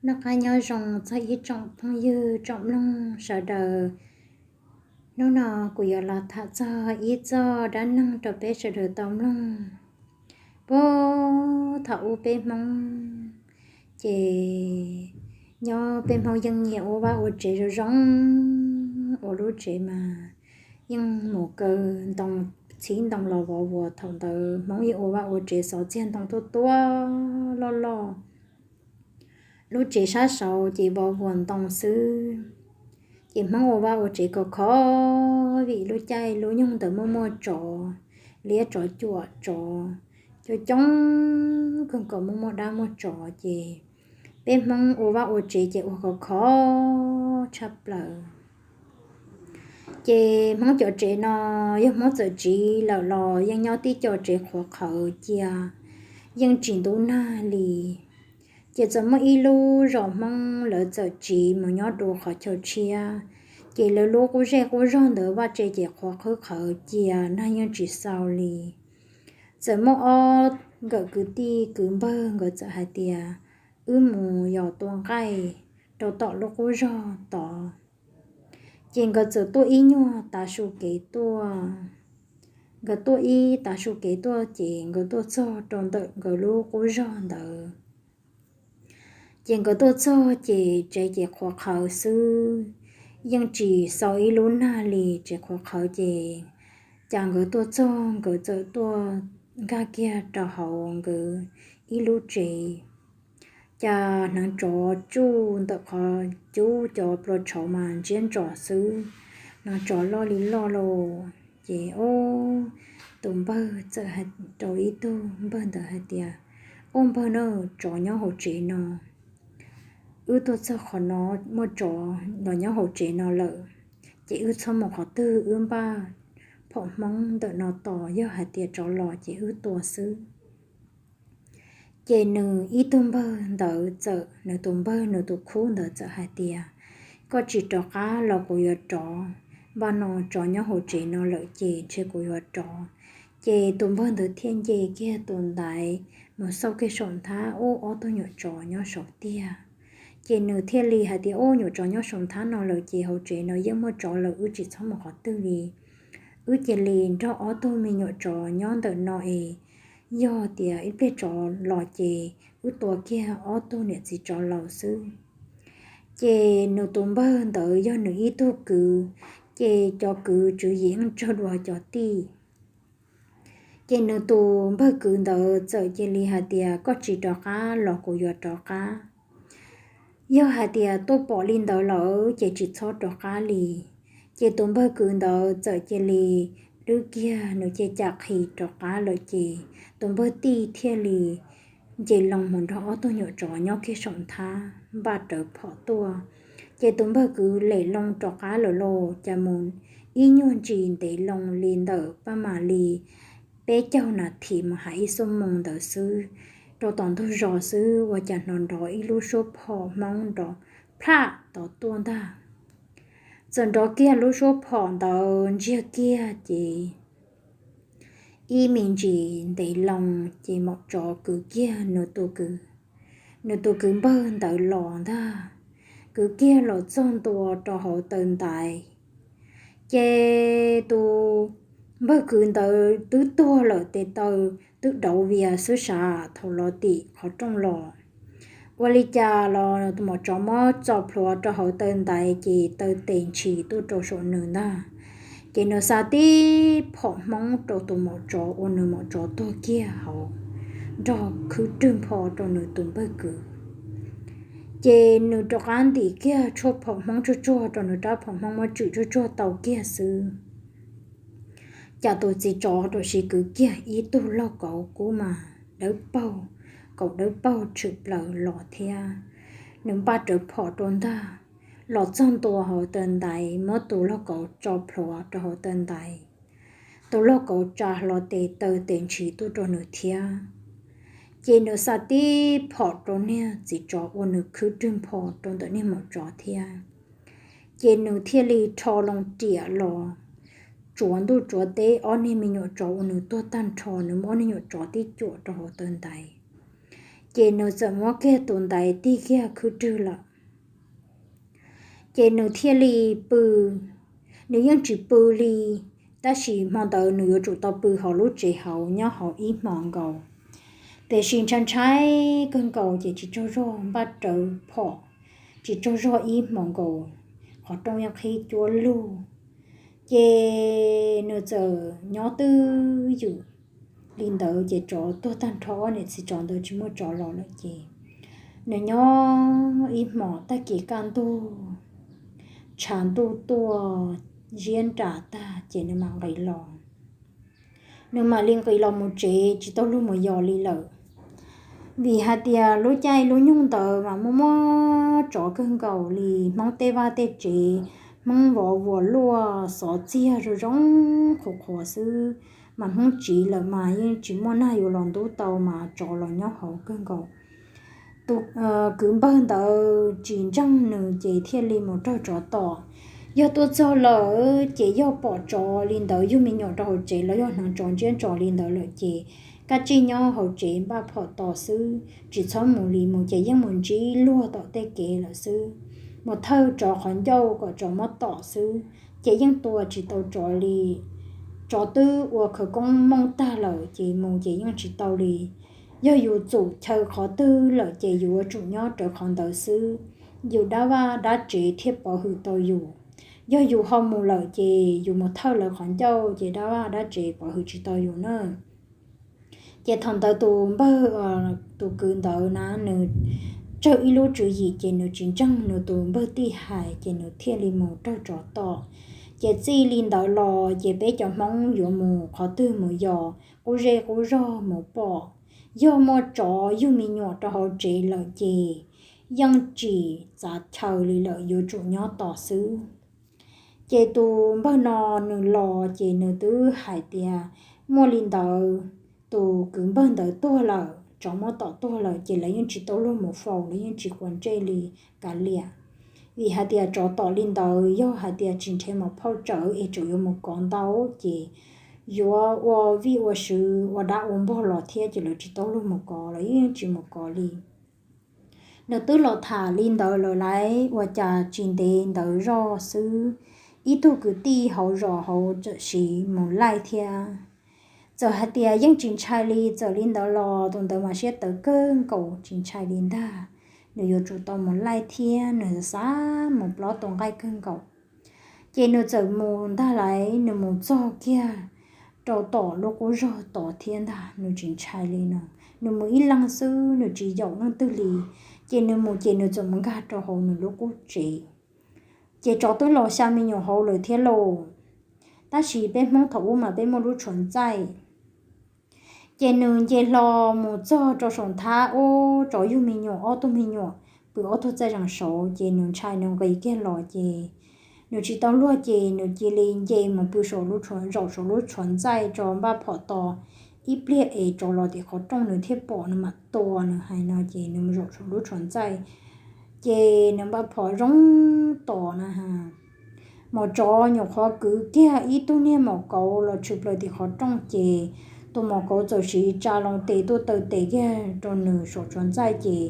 Noj qab nyob zoo txog ib tsoom phooj ywg tsoom mloog sawv daws. Hnub no kuv yuav los tham txog ib txoj dab neeg rau peb sawv daws tau mloog. Puag thaum ub peb Hmoob ces nyob peb Hmoob yeej nyiam ua vaj ua tsev zoo zoo, ua lub tsev mas yeej mus kaw ntoo, txhib ntoo los vov vuas. Thaum ntawd Hmoob yeej ua vaj ua tsev xov txiag ntoo tuaj tuaj loj loj, lub tsev sab saud ces vov vuas ntoo xwb. Ces Hmoob ua vaj ua tsev khov khov vim lub caij lub nyoog ntawd muaj muaj tsov, liab tsov cuam tsov, coob coob kawg nkaus, muaj muaj dab muaj tsov ces peb Hmoob ua vaj ua tsev ces ua khov khov tshaj plaws. Ces Hmoob cov tsev no yog Hmoob txawm tsiv lawm los yeej nyob tib co tsev qhuav qhawv cia, yeej tsis ntub nag li. Ces txawm muaj ib lub zos Hmoob lawv txawm tsiv mus nyob dua qhov chaw tshiab, ces lawv lub qub zej qub zog ntawd vaj tsev ces qhuav qhwv qhawv cia, nag yeej tsis xaus li. Txawm muaj ob nkawm kwv tij kwv npawg nkawd txawm hais tias, wb mus yos tua nqaij rau tom lub qub zog tod. Ces nkawd txawm tuaj ib nyuag tav su kev tuaj. Nkawd tuaj ib tav su kev tuaj ces nkawd tuaj txog rau ntawm nkawd lub qub zog ntawd. Ces nkawd tuaj txog ces tsev ces qhuav qhawv xwb, yeej tsis xaus ib lub nag li, tsev qhuav qhawv ces cas nkawd tuaj txog nkawd txawm tuaj nkag kiag rau hauv nkawd ib lub tsev. Cas hneev tsov tsuj ntawm qhov cub cov plua tshauv mas ntsiab ntsos xwb, hneev tsov loj li loj lauj. Ces tus npawg txawm hais rau ib tug npawg ntawd hais tias, ub npawg na, tsov nyob hauv tsev no, wb tuaj txog qhov no muaj tsov los nyob hauv tsev no lawm, ces wb txhob mus qhov twg, wb npaj phom Hmoob ntawm no tos, yog hais tias tsov los ces wb tua xwb. Ces nws ib tug npawg ntawd txawm, nws tus npawg nws tus khub ntawd txawm hais tias, koj tsis rov qab los kuv yuav rov, npaj no tsov nyob hauv tsev no lawm ces ntshe kuv yuav rov. Ces tus npawg ntawd thiaj nce kiag tus ntaiv mus xauj kiag saum nthab, ub, ob tug nyuam tsov nyob saud tiag. Ces nws thiaj li hais tias, ub, nyuam tsov nyob saum nthab no lawm ces hauv tsev no yeej muaj tsov lawm, wb tsis txhob mus qhov twg li. Wb cia li nrog ob tug me nyuam tsov nyob ntawm no es yog tias ib pliag tsov los ces wb tua kiag ob tug niam txiv tsov laus xwb. Ces nws tus npawg ntawd yog nws ib tug kwv, ces cov kwv tswv yim yeej tsawg dua cov tij. Ces nws tus npawg kwv ntawd txawm cia li hais tias, koj tsis rov qab los kuv yuav rov qab. Yog hais tias tuaj pom li ntawd lawm ces tsis txhob rov qab li. Ces tus npawg kwv ntawd txawm cia li dwb kiag, nws cia li cam qhis rov qab lawm ces tus npawg tij thiaj li nce loo mus nrog ob tug nyuam tsov nyob kiag saum nthab npaj rawv phom tuaj. Ces tus npawg kwv lem loo rov qab lawm lauj, cas mus ib nyuag ntsis ntev loo li ntawm paj mam li peb caug nas this mus hais ib xuab moos ntawd xwb, rau tom ntug zos xwb, ua cas hnov nrov ib lub suab phom Hmoob nrov plaj tod tuaj ntag. Txawm nrov kiag lub suab phom ntawd ntsiag kiag ces ib me ntsis ntev loo ces maum tsov kwv kiag nws tus kwv, nws tus kwv npawg ntawd los ntag, kwv kiag los txog ntua rau hauv taw ntaiv. Ces tus npawg kwv ntawd twb tuag lawm, tes taw twb dauv vias xwb sav thaum los tim qhov rooj los. Ua li cas los tus maum tsov muab txo plhuav rau hauv taw ntaiv ces taw tes ntshis tuaj rau saum nws ntag. Ces nws xa tib phom Hmoob rau tus maum tsov ua nws maum tsov tuag kiag hauv, nrog khwb rwg npho rau nws tus npawg kwv. Ces nws rov qab ntim kiag tshuaj phom Hmoob tsuag tsuag rau nws rab phom Hmoob muab tswm tsuag tsuag tau kiag xwb, cas tus txiv tsov rau siv kwv kiag ib tug lauj kaub kub mas dawb paug, kaum dawb paug tshwm plaws los thiab. Nws npaj rawv phom rau ntag, los txog ntua hauv taw ntaiv muab tus lauj kaub tso plhuav rau hauv taw ntaiv. Tus lauj kaub tsa hlo tes taw tes ntshis tuaj rau nws thiab. Ces nws xa tib phom rau niag txiv tsov ua nws khwb rwg npho rau ntawm niag maum tsov thiab. Ces nws thiaj li rho loo riam los tsuav ntuj tsuav teb ob niag me nyuam tsov uas nws tuag tag nrho, nws muab ob niag nyuam tsov tib cuam rau hauv taw ntaiv. Ces nws txawm muab kiag tus ntaiv tig kiag khwb rwg lawm. Ces nws thiaj li pw, nws yeej tsis pw li, tab sis hmo ntawd nws yuav tsum tau pw hauv lub tsev hauv nyob hauv ib hmos nkaus. Tiam sis ntshai ntshai kawg nkaus ces tsis tsaug zog npaj rawv phom, tsis tsaug zog ib hmos nkaus, qhov rooj yeej qhib cuab lug. Ces nws txawm nyob twj ywm li ntawd ces tsov tuag tag nrho, ob niam txiv tsov ntawd tsis muaj tsov los lawm ces nws nyob ib hmos tag kis kaj ntug, tshav ntuj tuaj ziab nram tag ces nws mam nqis los. Nws mam li nqis los mus tsev tsis tau luag mus yos li lawm. Vim hais tias lub caij lub nyoog ntawd mas muaj muaj tsov kawg nkaus li, Hmoob tej vaj tej tsev, Hmoob vov vuas luaj xov txiag zoo zoo qhuav qhuav xwb, mas Hmoob tsiv lawm mas yeej tsis muaj nag yuav los ntub tau mas tsov los nyob hauv kawg nkaus. Tus kwv npawg ntawd tsis ntseeg nws ces thiaj li mus raug tsov tom. Yog tuaj txog lawm ces yog pom tsov li ntawd yug me nyuam rau hauv tsev los yog hneev tsov ntsiab tsov li ntawd lawm ces kav tsij nyob hauv tsev npaj phom tos xwb, tsis txhob mus li, mus ces yeej mus ntsib luag tom tej kev lawm xwb. Mus thawj tsov qhov ncauj kom tsov muab tom xwb, ces yeej tua tsis tau tsov li. Tsov twb ua khawv koob mooj tag lawm ces mus ces yeej tsis tau li. Yog yus txum chaw qhov twg lawm ces yus yuav tsum nyob rawv qhov ntawd xwb, yus dab vaj dab tsev thiaj pov hwm tau yus. Yog yus ho mus lawm ces yus mus thawj lawv qhov ncauj ces dab vaj dab tsev pov hwm tsis tau yus na. Ces thaum ntawd tus npawg, tus kwv ntawd na nws tsawg ib lub tswv yim ces nws tsis ntseeg nws tus npawg tij hais ces nws thiaj li mus raug tsov tom. Ces txij li ntawd los ces peb cov Hmoob yuav mus qhov twg mus yos qub zej qub zog mus pom, yog muaj tsov yug me nyuam rau hauv tsev lawm ces yeej tsis txav chaw li lawm, yuav tsum nyob tos xwb. Ces tus npawg no nws los ces nws twb hais tias muaj li ntawd, tus kwv npawg ntawd tuag lawm, tsov muab tom tuag lawm ces lawv yeej tsis tau luag mus faus, lawv yeej tsis quav ntsej li kav liam. Vim hais tias tsov tom li ntawd yog hais tias tsis nrhiav mov phauj tsawv es tseem yuav mus kov ntau ces yuav ua vij ua sw, ua dab ua npog los thiab ces lawv tsis tau luag mus kov, lawv yeej tsis mus kov li. Nws twb los tham li ntawd lawm lauj, ua cas tsis ntev ntawd zoj xwb, ib tug kwv tij hauv zos hauv txawm sim mus laij thiab. Txawm hais tias yeej tsis ntshai li, txawm li ntawd los tus ntawd mas siab tawv kawg nkaus, tsis ntshai li ntag, nws yuav tsum tau mus laij thiab, nws xav mus plob tus nqaij kawg nkaus. Ces nws txawm mus ntag lauj, nws mus txog kiag rau tom lub qub zog tod thiab ntag, nws tsis ntshai li no. Nws mus ib leeg xwb, nws tsis yaum leej twg li. Ces nws mus ces nws txawm mus nkag rau hauv nws lub qub tsev. Ces tsov twb los xya me nyuam hauv lawm thiab lauj. Tab sis peb Hmoob thaum ub mas peb muaj lub tshuav ntxaij. Ces nws nce hlo mus txog rau saum nthab, ub, tsov yug me nyuam ob tug me nyuam pw ob tug txaij zees saud, ces nws ntshai nws nqis kiag los ces nws tsis tau luag ces nws cia li nce mus pw saum lub tshuav, zaum saum lub tshuav ntxaij tso npaj phom tos ib pliag es tsov los tim qhov rooj nws thiaj pom nws mam tua nws hais no ces nws mus zaum saum lub tshuav ntxaij ces nws npaj phom zoo tos na has. Mos tsov nyuam qhuav kwv kiag ib tug niag maum kauv los tshwm plaws tim qhov rooj ces tus maum kauv txawm siv tsa loo tes tuaj taw tes kiag rau nws saum tshuav ntxaij ces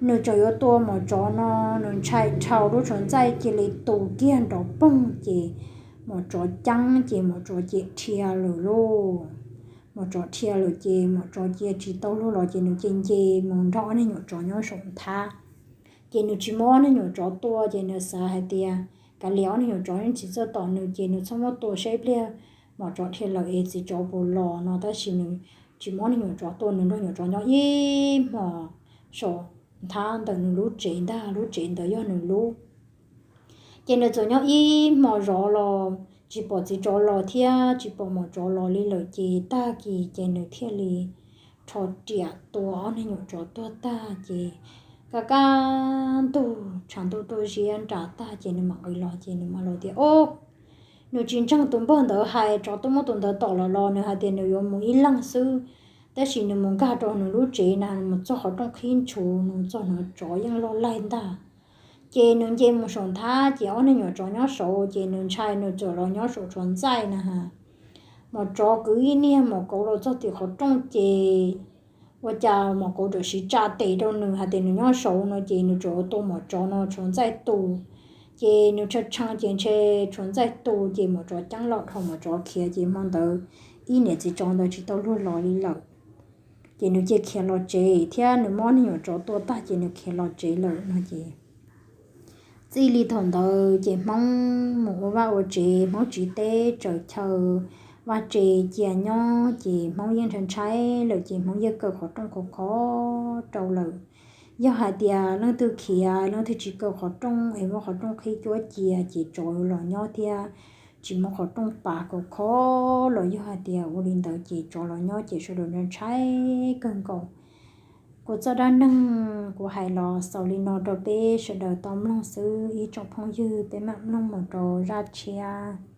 nws tseem yuav tua mos tsov no, nws ntshai dhau lub tshuav ntxaij cia li tu kiag nrov poog ces mos tsov ceeb ces mos tsov cia dhia lawm lauj. Mos tsov dhia lawm ces mos tsov cia tsis tau luag los ces nws cia nce mus nrog ob niag nyuam tsov nyob saum nthab. Ces nws tsis muab ob niag nyuam tsov tua ces nws xav hais tias kav liam ob niag nyuam tsov yeej tsis txawj tom nws ces nws txhob muab tua seb pliag mos tsov dhia lawm es txiv tsov puas los no, tab sis nws tsis muab ob niag nyuam tsov tua, nws nrog nyuam tsov nyob ib hmos saum nthab ntawm nws lub tsev ntag, lub tsev ntawd yog nws lub. Ces nws txawm nyob ib hmos zov los tsis pom txiv tsov los thiab tsis pom mos tsov los li lawm ces tag kis ces nws thiaj li rho riam tua ob niag nyuam tsov tuag tag ces kaj kaj ntug tshav ntuj tuaj ziab nram tag ces nws mam nqis los ces nws mam los tias, Ob, nws tsis ntseeg tus npawg ntawd hais, tsov tuaj muab tus ntawd tom lawm los nws hais tias nws yuav mus ib leeg xwb, tab sis nws mus nkag rau nws lub tsev na, nws mus txog qhov rooj qhib ntshuv, nws mus txog no tsov yeej loj laig ntag. Ces nws nce mus saum nthab ces ob niag nyuam tsov nyob saud ces nws ntshai nws txawm los nyob saum tshuav ntxaij na has. Mos tsov kwv ib niag maum kauv los txog tim qhov rooj ces ua cas mos kauv txawm siv tsa tes rau nws hais tias nws nyob saud no ces nws tsuas ua tua mos tsov no tshuav ntxaij tu. Ces nws tshee tshee ces ntshe tshuav ntxaij tu ces mos tsov ceeb los dhau mos tsov khiav ces hmo ntawd ib niam txiv tsov ntawd tsis tau luag los li lawm. Ces nws cia khiav los tsev thiab nws muab niag nyuam tsov tua tag ces nws khiav los tsev lawm no ces txij li thaum ntawd ces Hmoob mus ua vaj ua tsev, Hmoob tsiv teb tsaws chaw, vaj tse cia nyob ces Hmoob yeej ntshai ntshai lawm ces Hmoob yeej kaw qhov rooj khov kho rau lawm. Yog hais tias leej twg khiav leej twg tsis kaw qhov rooj es muab qhov rooj qhib cuab cia ces tsov los nyob thiab, tsis muab qhov rooj pav khov kho los yog hais tias ua li ntawd ces tsov los nyob ces sawv daws ntshai ntshai kawg nkaus. Kuv txoj dab neeg kuv hais los xaus li no rau peb sawv daws tau mloog xwb ib tsoom phooj ywg, peb mam mloog mus rau zaj tshiab.